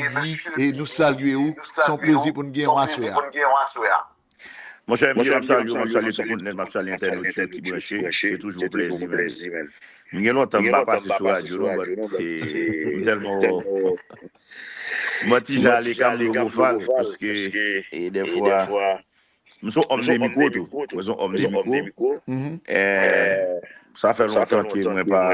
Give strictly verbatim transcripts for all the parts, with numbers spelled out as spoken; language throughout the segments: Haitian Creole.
Biggy, e nou salye ou. Se yon plezi pou n gen w aswè a. Monchè, mesye, m ap salye w, m ap salye tout moun nèt, m ap salye entènot yo ki branche. Se toujou yon plezi, men. M gen lontan m pa pase sou radyo, non, but se, m tèlman, mwen ti jan ale ka m logofal, paske, e dèfwa, m se yon òm de mikwo tou. Mwen se yon òm de mikwo. E, sa fè lontan ke mwen pa,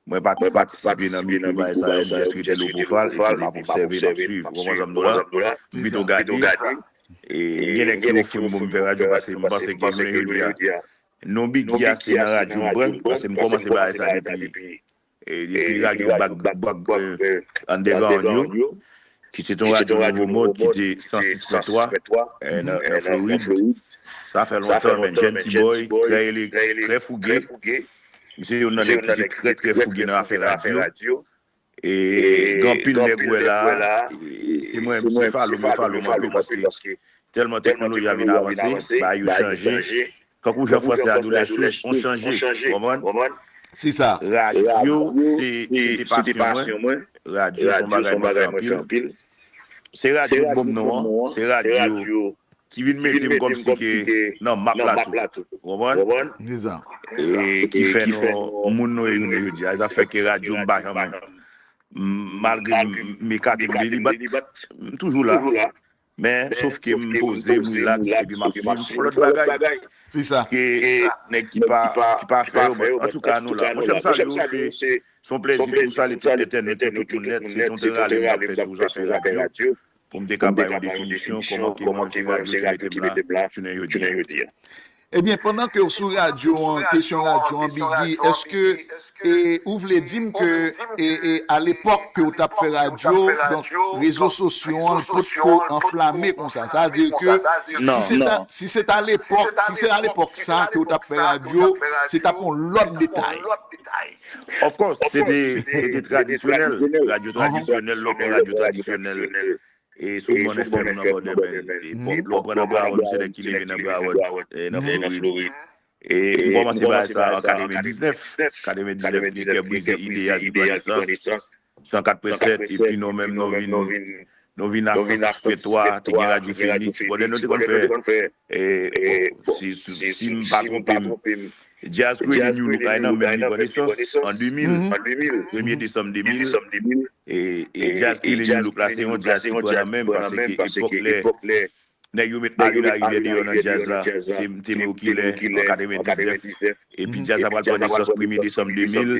mwen pa te patisipe nan mikwo bagay sa yo, m just rete logofal, epi m ap obsève, m ap swiv. Ou konprann sa m di w la? M pito gade. E, m gen nèg ki ofri m pou m fè radyo, paske m panse ke jounen jodi a, non Biggy a se nan radyo m pran l, paske m kòmanse bagay sa depi, e, depi radyo bag, bag, e, underground yo, ki se te yon radyo nouvo mòd, ki te san sis pwen twa, e, nan, nan Florid. Sa fè lontan, men jèn ti bòy, trè ele-, trè fouge. Misye youn nan nèg ki te trè, trè fouge nan afè radyo. E gen anpil nèg ou wè la, e, se mwen, se falo, mwen falo m anpil paske tèlman teknoloji a vin avanse, bagay yo chanje. Kankou jan fransè a di w, les choses ont changé. Ou konprann? Se sa. Radyo, se, se te pasyon mwen. Radyo se yon bagay mwen fè anpil. Se radyo k ban m non an. Se radyo ki vin mete m kòmsi ke nan map la tou. Ou konprann? Se sa. E ki fè nou moun nou ye jounen jodi a. E sa fè ke radyo m pa janm, m, malgre m, m ekate m de li, but m toujou la. Men, sof ke m poze, m rilaks, epi m ap swiv, m fè lòt bagay. Se sa. Ke nèg ki pa, ki pa fè yo, but antouka, nou la. Monchè, m salye w, se, se yon plezi pou m salye tout entènot yo, tout moun nèt. Se yon ti rale m t ap fè sou zafè radyo, pou m te ka bay yon definisyon kòman ke mwen menm se radyo ki mete m la jounen jodi a. Ebyen, pandan ke w sou radyo an, kesyon radyo an, Biggy, èske, e, ou vle di m ke, e, e, alepòk ke w t ap fè radyo, donk, rezo sosyo an, l potko anflame konsa? Sa vle di ke si se ta, si se ta lepòk, si se alepòk sa ke w t ap fè radyo, se t ap yon lòt detay. Of course, se te, se te tradisyonèl, radyo tradisyonèl, lè w pran radyo tradisyonèl. E sou Bòn F M nan Bòdèmen. E lè w pran nan Broward, se nèg ki leve nan Broward, e nan Florid. E m kòmanse bagay sa an katrevendiznèf. Katrevendiznèf, li te brize ide a ki pran nesans. San kat pwen sèt, epi nou menm, nou vin, nou vin a san sis pwen twa, te gen Radyo Phoenix. Bòdèmen nou te konn fè, e, bon, si, si, si m pa twonpe m, Djaz kreye New Look la, e nan menm li pran nesans an de mil, premye desanm de mil. E, e djaz kreye New Look la, se yon djaz ki pran nan menm, paske epòk lè nèg yo met Ale Larivyè deyò nan djaz la, se m te Mokilè an katrevendiznèf. Epi djaz la pral pran nesans premye desanm de mil.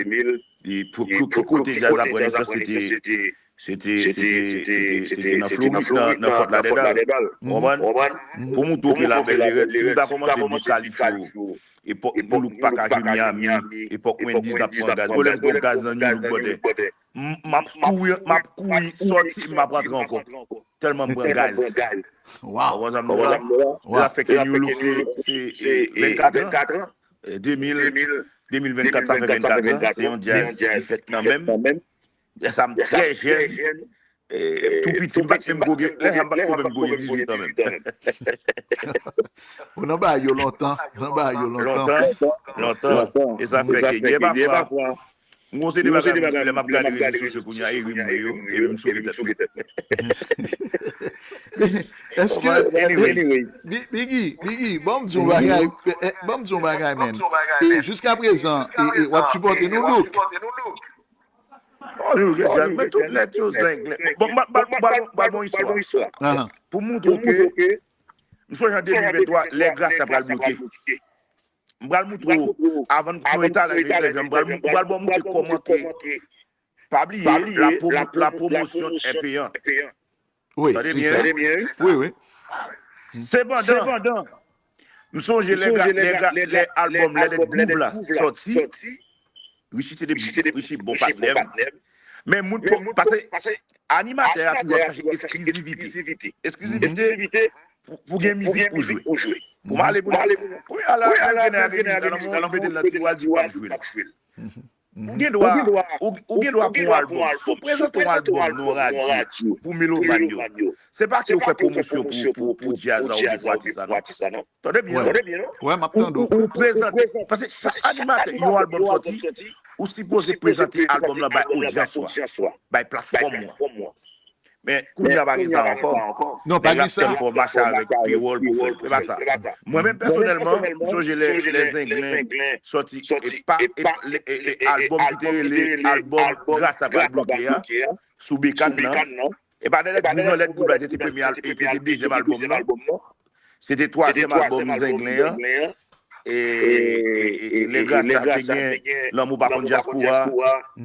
E pou, pou, pou kote djaz la pran nesans, se te Se te, se te, se te, se te nan Florid, nan, nan Fort Lauderdale. Ou konprann? Pou m montre w ke labèl lerèt, si m ta kòmanse dekalifye w, epòk New Look pa ka jwe Miami, epòk Wendy's n ap pran gaz. Bon, lè m pran gaz nan New Look, bòdè, m, m ap kouri, m ap kouri sòti, m ap rantre ankò. Tèlman m pran gaz. Ou konprann sa m di w la? Sa fè ke New Look se, se, e, vennkat an. E, de mil, de mil vennkat, sa fè vennkat an. Se yon djaz ki fèt nan menm. Sa m trè jèn, e, tou piti, m pa t menm gwo, lè sa m pa t ko menm gwo, gen dizuit an menm. Ou nan bagay yo lontan, ou nan bagay yo lontan. Lontan, lontan. E sa fè ke gen pafwa, m gon seri de bagay, lè m ap gade rezo sosyo kounye a, e ri m ri yo, epi m souke tèt mwen. Èske, Bi-, Biggy, Biggy, ban m di yon bagay, e, e, ban m di yon bagay, man. E jiska prezan, e, e, w ap sipòte New Look. Oh, New Look, men tout nèt yo zenglen. Bon, m ba, ba, ba, ba bon istwa. Pou montre w ke, m sonje an de mil venntwa, lè Gracia pral bloke. M pral montre w, avan n kontinye talè, m pral, m pral ba w montre kòman ke, pa bliye, la promo-, la pwomosyon enpeyan. Tande byen, wi. Wi, wi. Sepandan, m sonje lè, lè, lè albòm Let It Groove la sòti, Richie te, Richie bon patnè m. Men moun, paske animatè a toujou ap chache eksklizivite. Eksklizivite pou, pou gen mizik pou jwe. Pou m ale pou, kounye a la, menm Kenny a gen mizik la nan men w, li mete l nan ti wal di w ap jwe l. Ou gen dwa, ou, ou gen dwa pou yon albòm. Si w prezante yon albòm nan yon radyo pou melomàn yo, se pa ke w fè pwomosyon pou, pou, pou djaz la oubyen pou atis la, non. Tande byen, non? Ou, ou, ou prezante, paske chak animatè, yon albòm sòti, ou sipoze prezante albòm lan bay odyans ou a, bay platfòm ou an. Men kounye a pa gen sa ankò. Non, pa gen sa. Nèg la ap tann fò mache avèk pewòl pou fè l. Se pa sa. Mwen menm pèsonèlman, m sonje lè, lè Zenglen sòti, e pa, e, e, e albòm ki te rele albòm Gras la pral bloke a, sou Bekàn nan. E pa nèg Gouv la, te te premye al-, e te te dezyèm albòm nan. Se te twazyèm albòm Zenglen an. E, e, e, e lè Gras la te gen Lanmou pa konn dyaspora,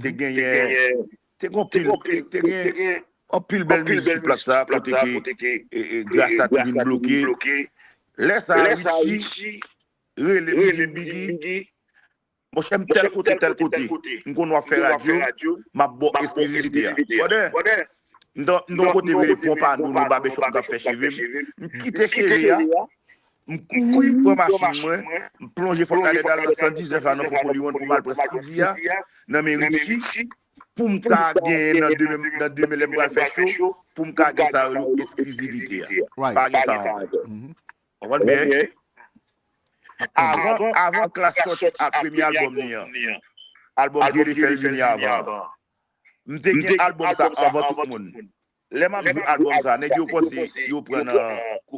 te genyen, te gen anpil, te, te gen anpil bèl mizik sou plat sa, kote ke, e, e, Gras la te vin bloke. Lè sa a, Richie rele m, di m, Biggy, monchè, m tèl kote, tèl kote, m konn w ap fè radyo, m ap ba w eksklizivite a. Brother, m t-, m t-, yon kote rele Pon Panou, nou barbershop, m t ap fè cheve m. M kite cheve a, m kouri pran machin mwen, m plonje Fòk Ladèdal nan san diznèf la, nan Fòk Poliwon pou m al pran C D a, nan men Richie, pou m ka genyen nan demen, nan demen lè m pral fè show, pou m ka gen sa yo eksklizivite a. Pa gen sa ankò. Konprann byen? Avan, avan Klass sòti ak premye albòm li an, albòm Dye li fè l vini avan an. M te gen albòm sa avan tout moun. Lè m ap jwe albòm sa, nèg yo panse yo pran nan,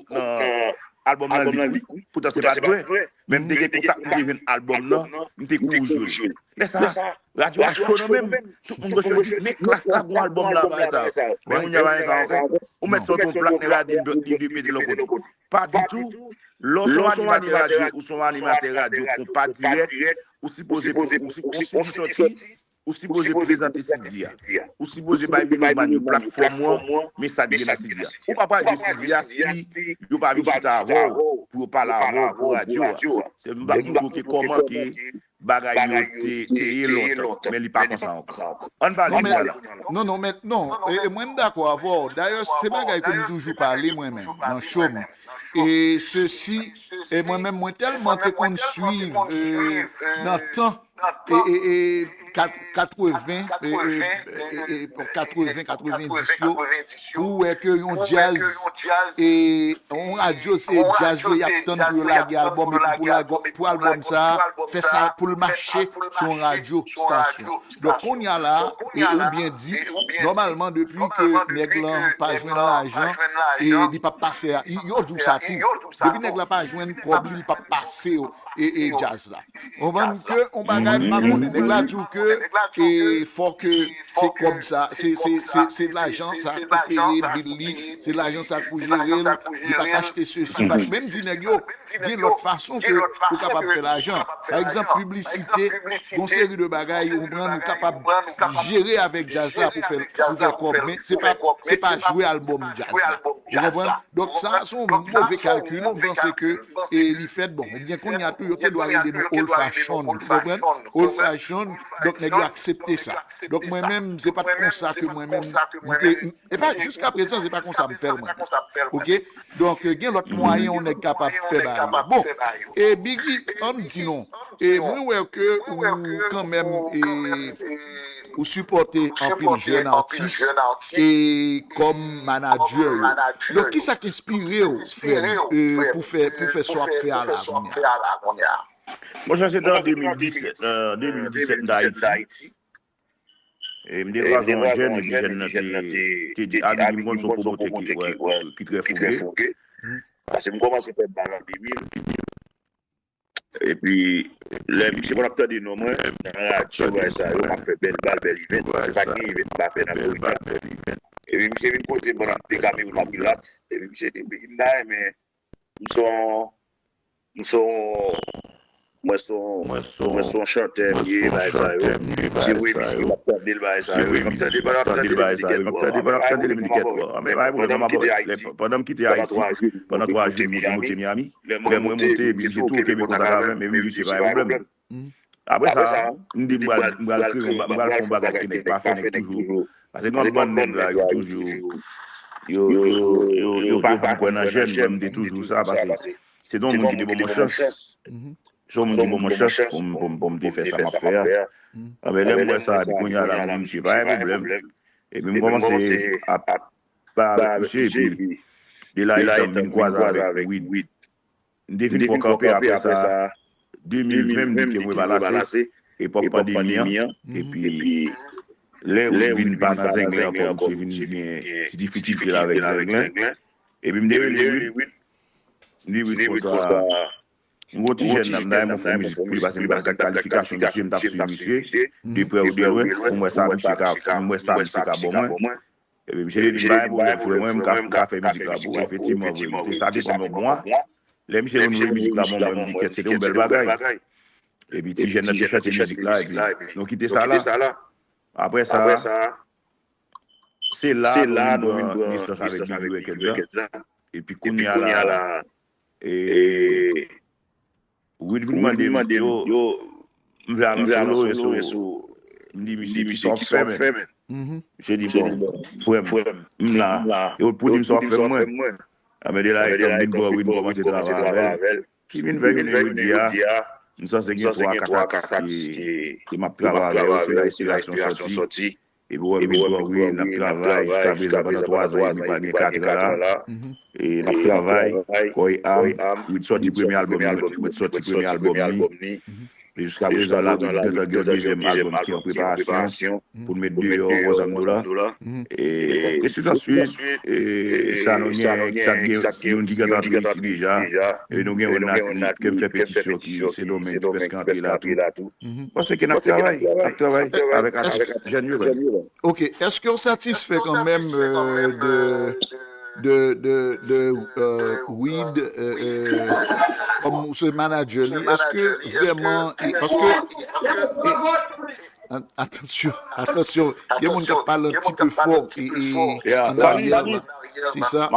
nan albòm nan lit, wi. Poutan se pa t vre. Men m te gen kontak, m te jwenn albòm nan, m te kouri jwe l. Lè sa, radyo a cho nan men m. Tout moun gòch yo di, men Klass la gon albòm la, bagay sa. Men kounye a bagay sa ankò. Ou mèt sòti yon plak, nèg la di li, li mete l yon kote. Pa ditou. Lè w se yon animatè radyo, ou se yon animatè radyo konpa dirèk, ou sipoze, ou si, ou si sòti, ou sipoze prezante C D a. Ou sipoze bay melomàn yo platfòm ou an, men sa k gen nan C D a. Ou pa pral jwe C D a si yo pa vin chita avè w pou yo pale avè w pou radyo a. Se m pa montre w ke kòman ke bagay yo te, te ye lontan, men li pa konsa ankò. Ann pale kounye a la. Non, non, men, non. E, e mwen, m dakò avè w. Dayè, se bagay ke m toujou pale, mwen menm, nan show m. E sesi, e mwen menm, mwen tèlman te konn swiv, e, nan tan, e, e, e, kat-, katreven, e, e, e, e, katreven, katrevendis yo, pou w wè ke yon djaz, e, yon radyo, se djaz yo y ap tann pou yo lage albòm, epi pou lage, pou albòm sa a, fè sa pou l mache sou yon radyo stasyon. Donk, kounye a la, e, ou byen di, nòmalman, depi ke nèg lan pa jwenn lajan, e li p ap pase a, yo di w sa tou. Depi nèg la pa jwenn kòb li, li p ap pase yo, e, e djaz la. Ou konprann ke yon bagay m pa konnen. Nèg la di w ke, e, fò ke se kòb sa, se, se, se, se lajan sa pou peye bil li, se lajan sa pou jere l, li pa ka achte sesi, pa, men m di nèg yo, gen lòt fason ke ou kapab fè lajan. Pa egzanp, piblisite, gon seri de bagay, ou konprann, ou kapab jere avèk djaz la pou fè, pou fè kòb, men se pa, se pa jwe albòm djaz la. Ou konprann? Donk, sa, se yon move kalkil. M panse ke, e, li fèt, bon, oubyen kounye a tou, yo te dwa rele nou old fashion. Ou konprann? Old fashion. Donk, nèg yo aksepte sa. Donk, mwen menm, se pa t konsa ke mwen menm, m te, e pa, jiska prezan, se pa konsa m fè l, mwen. Oke? Donk, gen lòt mwayen yon nèg kapab fè bagay yo. Bon, e, Biggy, ann di non. E, mwen wè ke ou kanmenm, e, ou sipòte anpil jèn atis, e, kòm manadjè yo. Donk, kisa k enspire w, frè m, e, pou fè, pou fè sa w ap fè a la kounye a? Monchè, se te an de mil disèt, euh, de mil disèt m t Ayiti. E m te kwaze yon jèn, epi jèn nan te, te di, a, Biggy, m konn se yon pwomotè ki, ki trè fouke. Paske m kòmanse fè bal an de mil. Epi, lè misye konn ap tande non mwen, nan radyo, bagay sa yo, m ap fè bèl bal, bèl event. Paske pa t gen event m pa fè nan Florida. Epi misye vin koze m pandan m te kamera m ap rilaks. Epi misye di, Biggy, m ta renmen, m se yon, m se yon, mwen se yon, mwen se yon chantè m ye, bagay sa yo. Misye voye misye m ap tande l, bagay sa yo. M ap tande l pandan m ap tande l, m ap tande l, m ap tande l, m ap tande l. Pandan m kite Ayiti, pandan twa jou, m monte Miami. Lè mwen monte, epi misye tou kenbe kontak avè m, epi misye pa gen pwoblèm. Apre sa, m di m pral, m pral kreye, m pral fè yon bagay ke nèg pa fè, nèg toujou. Paske gen yon bann nèg la, yo toujou, yo, yo, yo, yo pa janm kwè nan jèn, mwen, m te toujou sa, paske se te yon moun ki te ban mwen chans. Se yon moun ki ban mwen chans pou m, pou m, pou m te fè sa m ap fè a. Anben, lè m wè sa, epi kounye a la, m di, "Misye, pa gen pwoblèm." Epi m kòmanse ap pale avèk misye, epi de la etan m vin kwaze avèk Wid. M te fin fè kanpe apre sa, de mil ven, m di ke mwen pa lase, epòk pandemi an, epi Lè Wid vin pa nan Zenglen ankò, misye vin gen ti difikilte la avèk Zenglen. Epi m te rele Wid, m di Wid konsa, m gon ti jèn nan, m ta renmen fè mizik pou li, paske m pa t gad kalifikasyon misye, m t ap swiv misye, de prè ou de lwen, pou m wè sa misye ka, pou m wè sa misye ka ban mwen. Epi misye te di m, "Pa gen pwoblèm, frè mwen, m ka, m ka fè mizik la pou ou." Efektivman, vre, sa te pran yon mwa. Lè misye vin voye mizik la ban mwen, m di, "Kèt, se te yon bèl bagay." Epi ti jèn nan te chante mizik la, epi nou kite sa la. Apre sa, se la nou vin pran nesans avèk Big Records la. Epi kounye a la, e, Wid vin mande m, "Yo, m vle al nan solo, e sou." M di misye, "Kisa w ap fè, menm?" Misye di, "Bon, frè m, m la. E w pou di m sa w ap fè pou mwen." Amède la, etan m vin pran Wid, m kòmanse travay avè l. Ki vin fè jounen jodi a, m sanse gen twa, kat atis ke, ke m ap travay avè yo, se la enspirasyon sòti. Epi wè m vin pran Wid, n ap travay jiska prezan pandan twa zan edmi, pral gen kat an la. E n ap travay, kò e am. Wid sòti premye albòm li, Wid sòti premye albòm li. E jiska prezan la, Wid gentan gen yon dezyèm albòm ki an preparasyon pou l met deyò, Wòzanm Dola. E bon, ensidanswit, e sa nou gen, sa gen youn ki gentan antre isi deja. E nou gen youn nan ke m fè petisyon ki Sendomeng ki prèske antre la tou. Paske n ap travay, n ap travay avèk atis jèn yo la. Ok, èske w satisfè kanmenm de, de, de, de euh, Wid euh, euh, kòm ou se manager li? Èske vrèman, paske, atansyon, atansyon, gen moun k ap pale yon ti pe fò an aryè la. Se sa.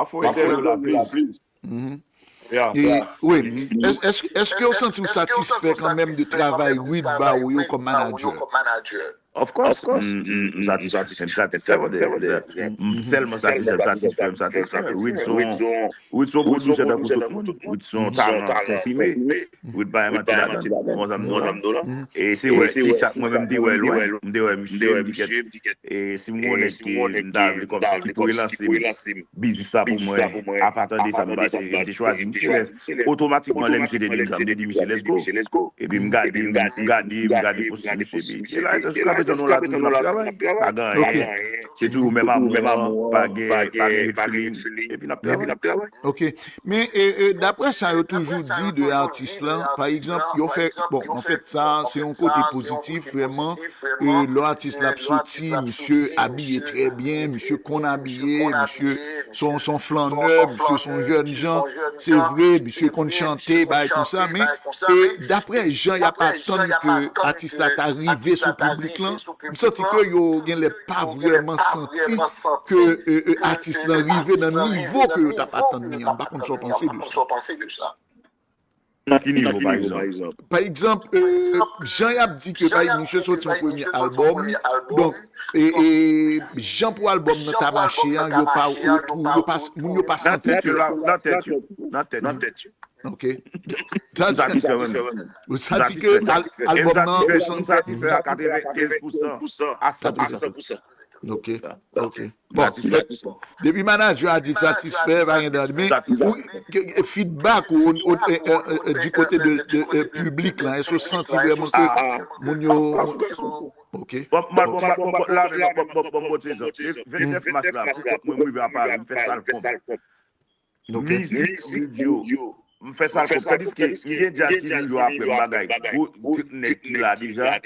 Wi. Èske w santi w satisfè kanmenm de travay Wid ba ou yo kòm manager? Of course. M satisfè, m satisfè, brother. M tèlman satisfè, m satisfè, m satisfè. Wid se yon pwodisè tankou tout moun. Wid se yon talan konfime. Wid pa yon manti ladan. Wòzanm Dola. E se wè, se sa, mwen menm m te wè lwen. M te wè misye, m di kèt. E si m konnen ke m ta vle kòmsi ki pou relanse m biznis la pou mwen, apa tande sa m pase, m te chwazi misye. Otomatikman, lè misye te di m sa, m te di misye, "Let's go." Epi m gade, m gade, m gade pwosesis misye. Epi e la, jiska prezan nou la toujou n ap travay. Pa gen anyen. Se toujou menm amour an, pa gen, pa gen hate feeling. Epi n ap travay. Ok. Men e, e, daprè sa yo toujou di de atis lan, pa egzanp, yo fè, bon, anfèt sa se yon kote pozitif vrèman. E lè atis la ap soti, misye abiye trè byen, misye konn abiye, misye se yon, se yon flannè, misye se yon jèn jan, se vre, misye konn chante, bagay konsa, men e daprè jan y ap atann ke atis la ta rive sou piblik lan, m santi ke yo genlè pa vrèman santi ke e, e, atis lan rive nan nivo ke yo t ap atann li an. M pa konn sa w panse de sa. Nan ki nivo, pa egzanp? Pa egzanp, e, jan y ap di ke pa, misye soti yon premye albòm, donk, e, e, jan pou albòm nan ta mache an, yo pa, yo, yo pa, moun yo pa santi ke. Nan tèt yo, nan tèt yo. Ok. Ou santi ke albòm nan, ou santi. M satisfè a katrevenkenz pousan, a san pousan. Ok, ok. Bon, depi manager a di satisfè, pa gen dòt. Men feedback ou du kote de piblik lan, èske w santi vrèman ke moun yo. Ok. Bon, bon, bon, bon, bon, la, bon, bon, bon, bon, bon, bon, vennèf mas la, pou kont mwen, m rive a Pari, m fè sal kòb. Mizik, studio, m fè sal kòb. Tandiske m gen djaz ki vin yo apre m, bagay gwo nèg ki la deja.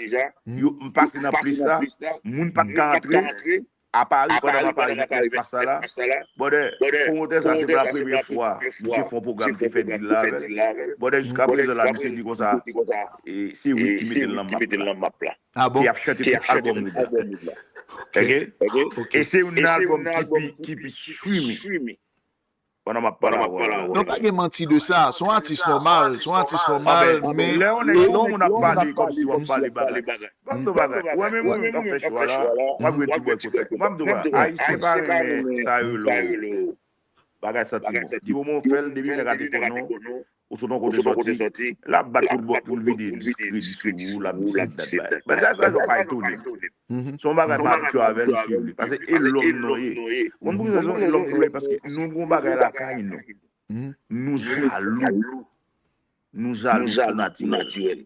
Yo, m pase nan plis la, moun pa t ka antre. A Pari, pandan m a Pari, vennèf mas la, brother, pwomotè sa se pou la premye fwa misye fè yon pwogram, te fè deal la avè l. Brother, jiska prezan la, misye di konsa, e se Wid ki mete l nan map la. Ke y ap chante tout albòm Wid la. Ok? E se youn nan albòm ki pi, ki pi streame. Pandan m ap pale avè w la. Non, pa gen manti de sa. Se yon atis nòmal. Se yon atis nòmal, men. Lè yon nèg, lè yon moun ap pale kòmsi w ap pale bagay. Ban m di w bagay. Ou wè menm mwen menm k ap fè cho a la, m ap gen ti bòy kote. Ban m di w bagay. Ayisyen pa renmen sa yo rele w bagay santiman. Di moman w fè l, depi nèg la te konnen w, ou sot yon kote sòti, l ap bat pou l bò, pou l vide diskredi sou ou, l ap di si dat bay. Bagay sa yo pa etone m. Se yon bagay m abitye avè l, m swiv li. Paske e lòm nou ye. Ou konn poukisa se e lòm nou ye? Paske nou gen yon bagay lakay nou. Nou jalou. Nou jalou tou natirèl.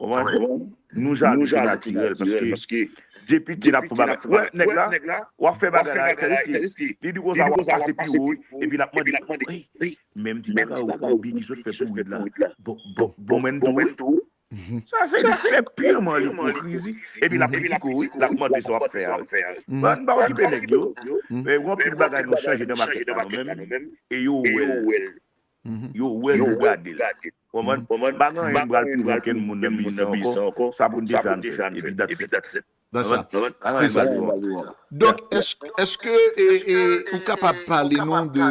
Konprann? Nou jalou, se natirèl, paske depi ti n ap fè bagay. Wè, nèg la, w ap fè bagay la, tandiske li di konsa, w ap pase pi wo, epi l ap mande, wi, menm ti bagay ou Biggie sot fè pou Wid la. Bon, bon, bon, men tou, wi. Sa se li fè piman l ipokrizi, epi l ap kritike w, wi, l ap mande sa w ap fè a, wi. Ban n pa okipe nèg yo, men gen anpil bagay nou chanje nan makèt la nou menm, e yo wè l. Yo wè l, yo gade l. Konprann? Pa gen anyen m pral pwovoke moun nan biznis ankò, sa pou n te fè a n fè, epi that's it. That's it. Pa gen anyen m pral pwovoke. Donk, èske, èske e, e, ou kapab pale nou de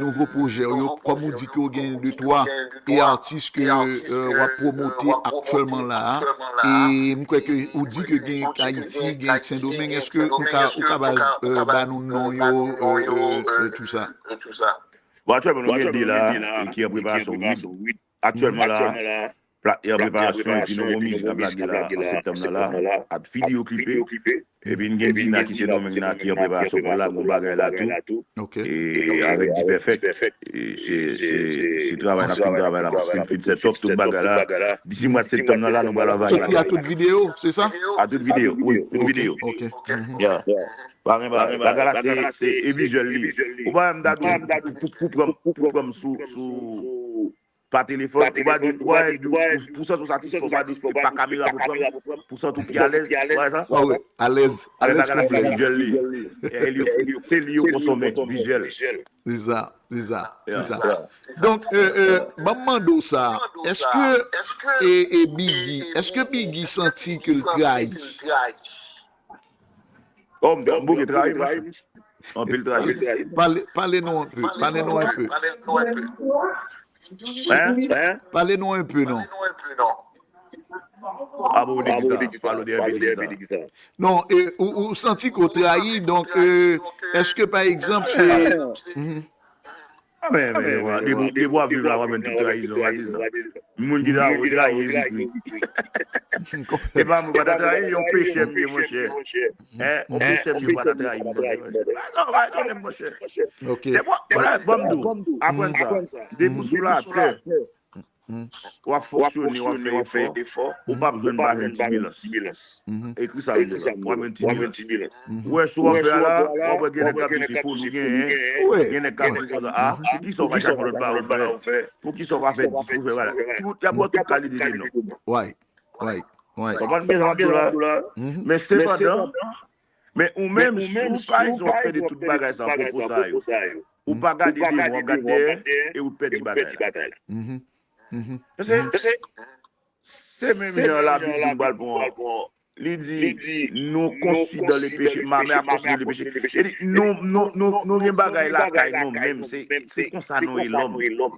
nouvo pwojè w yo, kòm ou di ke w gen de twa e atis ke e, w ap pwomote aktyèlman la a, e m kwè ke ou di ke gen Ayiti, gen Sendomeng, èske ou ka, ou ka ba, e, ba nou non yo, e, e, e, tou sa? Bon, aktyèlman, nou gen de la, e, ki an preparasyon, wi. Aktyèlman la, pla-, e an preparasyon, epi nou gen yon mizik n ap lage la an septanm nan la, ak videyo klipe. Epi n gen Dina ki Sendomeng la, ki an preparasyon pou l lage yon bagay la tou. E avèk D-Perfect, e se, se, se travay n ap fin travay la, paske n fin set up tout bagay la. Disi mwa septanm nan la, nou pral anvayi. Soti a tout videyo, se sa? A tout videyo, wi, tout videyo. Ok. Yeah. Pa gen bagay, bagay la se, se e vizyèl li ye. Ou pa wè m ta di w pou, pou, pou pran, pou pran m sou, sou, pa telefòn, ou pa di, ou pa di, pou, pou santi w satisfè, ou pa di, se pa kamera pou pran m, pou santi w pi alèz, ou wè sa? Alèz, alèz konplè. Vizyèl li ye. E li, se li yo konsome, vizyèl. Se sa, se sa, se sa. Donk, e, e, ban m mande w sa, èske, e, e Biggie, èske Biggie santi ke l trayi? Oh, m bouke trayi, monchè. Anpil trayi. Pale, pale nou enpe, pale nou enpe. Hein? Pale nou enpe, non. Avan w di sa, pale de enpe de sa. Non, e, ou, ou santi ke w trayi, donk, e, èske, pa egzanp, se... Mhm. Ah, men, men, depi, depi w ap viv la, w ap jwenn tout trayizon, w ap di sa. Moun ki ta, ou trayi Jezikri. Se pa mwen pa ta trayi, yon pechè m ye, monchè. Hein? Yon pechè m ye, ou pa ta trayi m, monchè. Ah, non, pa etone m, monchè. Ok. Se bon, bon, bon, m di w, aprann sa. Depi w sou latè, w ap fonksyone, w ap fè efò, ou p ap jwenn pa jwenn tibilans. Ekri sa, w ap jwenn tibilans. Ou wè, si w ap fè a la, w ap wè gen nèg k ap di se foli w genyen, gen nèg k ap di konsa, ah, pou kisa w pa chak lòt bagay w fè? Pou kisa w pa fè dis pou fè bagay? Tout, y ap wè tout kalite de non. Right, right, right. Konprann byen sa m ap di w la? Men sepandan, men ou menm, si w pa egzanp ap tande tout bagay sa, pwopo sa yo, ou pa gade devan, w ap gade dèyè, e ou pèdi batay la. Paske se menm jan Labib di m pral pran. Li di, nous constituons dans le péché, ma mère a constitué le péché. Li di, nou, nou, nou, nou gen bagay lakay nou menm, se, se konsa nou ye lòm.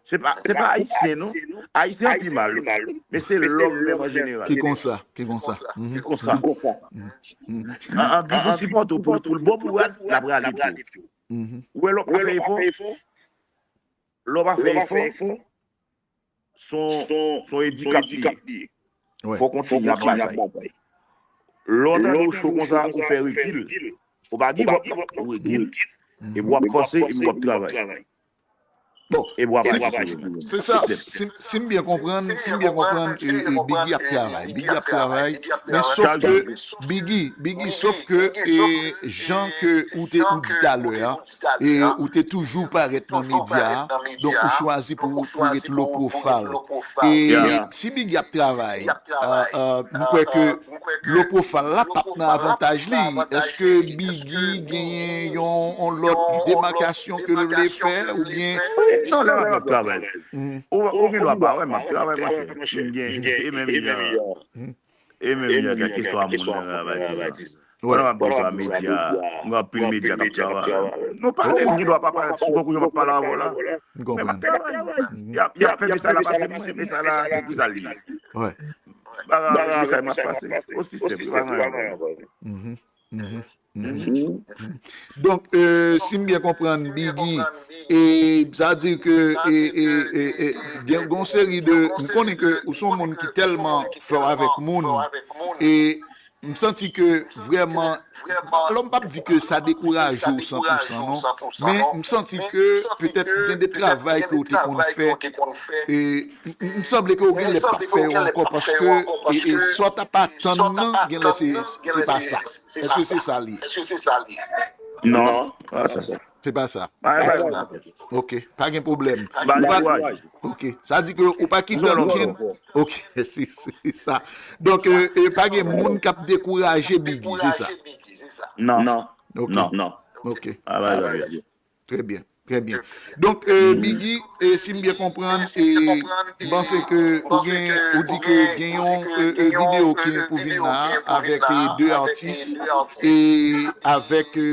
Se pa, se pa Ayisyen, non. Ayisyen an pi mal, wi. Men se lòm menm an jeneral. Ki konsa, ki konsa. Ki konsa. An, an Bib sipòte w pou, pou l bon pou w, l ap rale tou. Ou wè lè w pa fè efò, lè w pa fè efò, se yon, se yon endikap li ye. Fò w kontinye ap batay. Lè w tande w cho konsa, ou fè rekil. Ou pa give up, non. Ou rekil. Epi w ap panse, epi w ap travay. Bon, epi w ap aji sou yo menm. Se sa, si, si m byen konprann, si m byen konprann, e, e, Biggie ap travay. Biggie ap travay. Men sof ke, Biggie, Biggie, sof ke, e, jan ke ou te, ou di talè a, e ou te toujou parèt nan medya a, donk ou chwazi pou, pou ret low profile. E si Biggie ap travay, a, a, m kwè ke low profile la p ap nan avantaj li. Èske Biggie genyen yon, yon lòt demakasyon ke l vle fè, oubyen? Non, lè m ap travay. Ou, ou gen dwa pa wè m ap travay, monchè. M gen, e menm jan. E menm jan, kèlkeswa moun nan, m ap di sa. Pandan m ap di w sa, medya, m gen anpil medya k ap travay. Nou pale, m gen dwa pa parèt sou tankou jan m ap pale avè w la. Men m ap travay. Y ap, y ap fè mesaj la pase mwen, mesaj la, se ki sa l ye? Bagay, mesaj m ap pase. Osi senp, pa gen anyen. Donk, e, si m byen konprann, Biggie, e, sa di ke, e, e, e, e, gen, gen yon seri de, m konnen ke ou se yon moun ki tèlman fò avèk moun, e m santi ke vrèman Alò, m p ap di ke sa dekouraje w san pou san, non. Men m santi ke petèt gen de travay ke w te konn fè, e m, m, m sanble ke w gen lè p ap fè yo ankò, paske e, e, sa w t ap atann nan, gen lè se, se pa sa. Èske se sa l ye? Non, pa sa. Se pa sa. Pa, pa, pa. Ok, pa gen pwoblèm. Ba dekouraje. Ok, sa di ke ou pa kite Zòlò okenn. ankò. Ok, se se sa. Donk, e, e, pa gen moun k ap dekouraje Biggie, se sa. Non, non, Ok, non, non. Ok, Pa, pa, pa, pa. Trè byen, trè byen. Donk, e, Biggie, e, si m byen konprann, e, m panse ke ou gen, ou di ke gen yon e, e, videyo ki pou vin la avèk e, de atis e avèk e,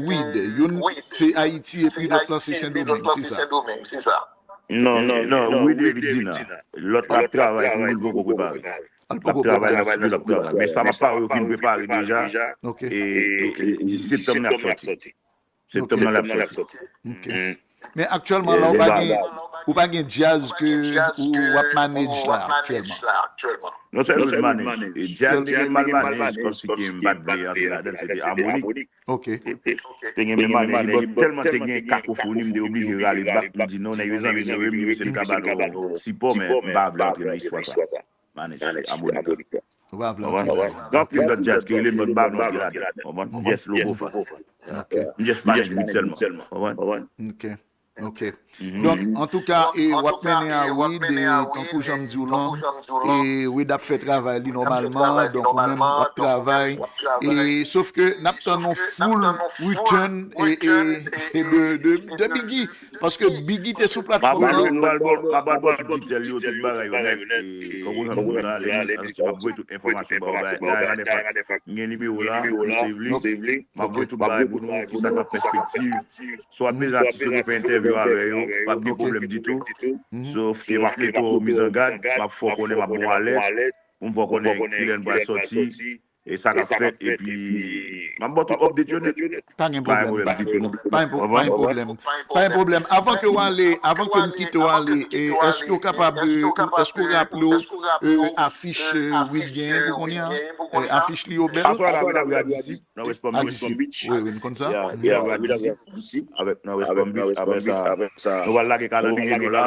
Wid. Youn se Ayiti epi lòt lan se Sendomeng, se sa? Non, non, non, Wid epi Dina. Lòt la ap travay tou, li poko prepare. Al L ap poko travay prepare. nan estidyo, l ap travay. Men sa m ap pale yo fin prepare deja. Ok. E, e, e, septanm nan ap sòti. Septanm nan l ap sòti. Ok. Men aktyèlman la, ou pa gen, ou pa gen djaz ke ou ap manage la aktyèlman? Non sèlman m manage, e djaz te gen mal manage, kòmsi ke m pa t vle antre ladan, se te Harmonik. Ok. Te gen men manage, bon, tèlman te gen kakofoni, m te oblije rale bak, m di non, nèg yo zanmi m yo, wi, m di mesye m ka ba nou sipò, men m pa vle antre nan istwa sa. Manage, Harmonik. Ou pa vle Konprann? antre ladan. Gen anpil lòt djaz ki rele m, m pa vle antre ladan. Konprann? M just logo fan. Ok. M just manage beat sèlman. Konprann? Ok. Ok. Donk, antouka, e w ap mennen a Wid, e tankou jan m di w lan, e Wid ap fè travay li nòmalman, donk ou menm w ap travay. E, sof ke n ap tann yon full return e, e, e de, de, de Biggie. Paske Biggie te sou M ap platfòm voye nan. M ap voye tout detèl yo, tout bagay yo nèt. E, kòm ou jan m di w la, lè m ap voye tout enfòmasyon ba ou, ba, dayè, Vanessa, gen nimewo la, m save li. M ap voye tout bagay pou nou, kisa k ap pèspektiv. Si w ap bezwen atis yo, nou fè entèvyou avè yo, p ap gen pwoblèm ditou. Sof ke m ap mete w mizangad, m ap fè w konnen, m ap ba w alèt, pou m fè w konnen kilè n pral sòti, e sa k ap fèt, epi m ap ba w tout update yo nèt. Pa gen Pa gen pwoblèm. pwoblèm ditou, non. Pa gen pwo- pa gen pwoblèm. Pa gen pwoblèm. Avan ke w ale, avan ke m kite w ale, e, èske w kapab, e, ou- èske w raple w e, afich e, Wid genyen pou kounye a? E, afich li yo bèl? Aswè la, Wid ap jwe a Disip, nan West Palm A Beach. Disip. Wi, wi, nou konn sa. Yeah, Wid ap jwe a Disip, avèk nan West Palm Beach, apre sa, nou pral lage kalandriye nou la.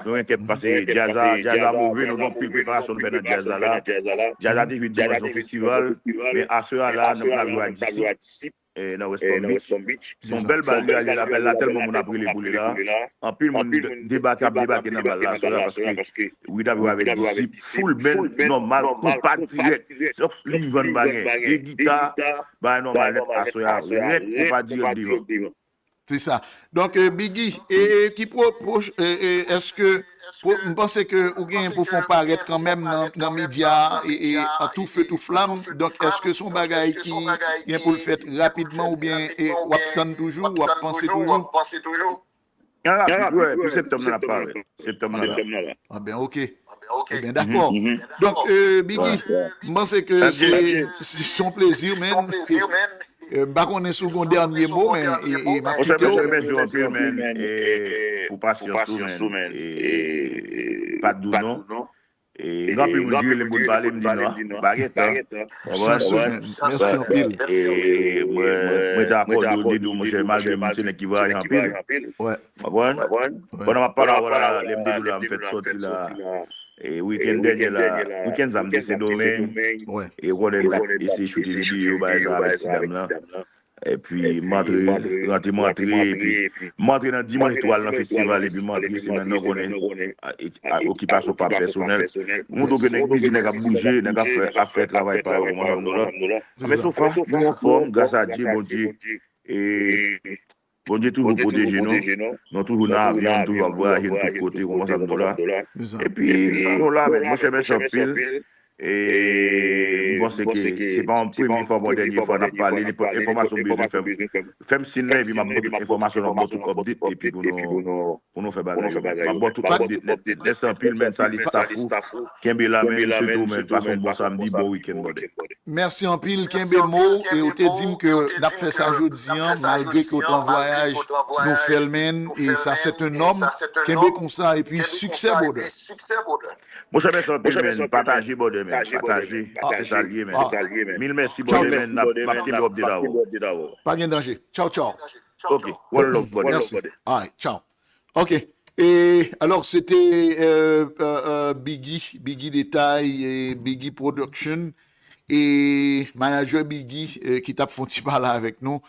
Nou gen kèk pase djaz la, djaz la move, nou gen anpil preparasyon nou fè nan djaz la la. Djaz la te jwe dimanch nan festival, men aswè a la, nou pral jwe a Disip, e, nan West Palm Beach. Se yon bèl bal li ale la, bèl la tèlman moun ap rele pou li la. Anpil moun de- debake, ap debake nan bal la aswè a, paske Wid ap jwe avèk Disip, full band, nòmal, konpa dirèk. Sòf li vann bagay, de gita, bagay nòmal nèt aswè a, rèd, konpa dirèk devan. Se sa. Donk, e, Biggie, e, e, ki pwo- pwo- e, e, èske pwo- m panse ke ou genyen pou fè w parèt kanmenm nan, nan medya a, e, e, an tou fe tou flam. Donk, èske se yon bagay ki gen pou l fèt rapidman oubyen e, w ap tann toujou, w ap panse toujou? An rapid, wè, pou septanm nan ap parèt. Septanm nan la. Ah ben, ok. Ebyen, dakò. Donk, e, Biggie, m panse ke se se yon plezi, men e, m pa konnen si w gen yon dènye mo, men e, e, m ap Monchè, kite mèsi, w. mèsi anpil, men, e, pou pasyans ou, men, e, pa t dou non. E, gen anpil moun ki rele m pou m pale, m di non, pa gen tan. Chans ou, men. Mèsi anpil. E, mwen, mwen te akòde w de dou, monchè, malgre m se nèg ki vwayaje anpil. Wè. Konprann? Pandan m ap pale avè w la, lè m te di w la, m fèk sòti la. E, wikenn dènye la, wikenn sa m te Sendomeng. Wè. E, ou konnen m t ap eseye choute videyo, bagay sa avèk ti dam lan. Epi, m antre, rantre, m antre, epi m antre nan dimanch tou al nan festival, epi m antre semèn nan, ou konnen, a, e, a, okipasyon pa pèsonèl. M montre ke nèg bizi, nèg ap bouje, nèg ap fè, ap fè travay pa yo, kòman sa m di w la. Men sofa, nou anfòm, gras a Dye, Bondye. E, Bondye toujou pwoteje nou. Nou toujou nan avyon, nou toujou ap vwayaje, nou tout kote, ou konprann sa m di w la. Epi, nou la, men, monchè, mèsi anpil. E, m panse ke se pa yon premye fwa, bon, dènye fwa n ap pale, nenpòt enfòmasyon w bezwen fè m, fè m siy la, epi m ap ba w tout enfòmasyon, m ap ba w tout update, epi pou nou, pou nou fè bagay yo. M ap ba w tout update nèt. Mèsi anpil, men, salut staff ou. Kenbe la, men, m swete w, men, pase yon bon samdi, bon wikenn, brother. Mèsi anpil, kenbe mo w, e ou te di m ke n ap fè sa jodi an, malgre ke w t an vwayaj, nou fè l, men, e sa, c'est un homme, kenbe konsa, epi siksè, brother. Monchè, mèsi anpil, men, pataje, brother. men. Pataje, se sa l ye, men. Mil mèsi, brother, men. N ap, m ap kenbe w update avè w. Pa gen danje. Tchao, tchao. Ok, one love, brother. Merci. All right, tchao. Ok. E alò, se te euh, euh, euh, Biggie, Biggie Detay, e Biggie Production, e manager Biggie euh, ki t ap fè yon ti pale avèk nou.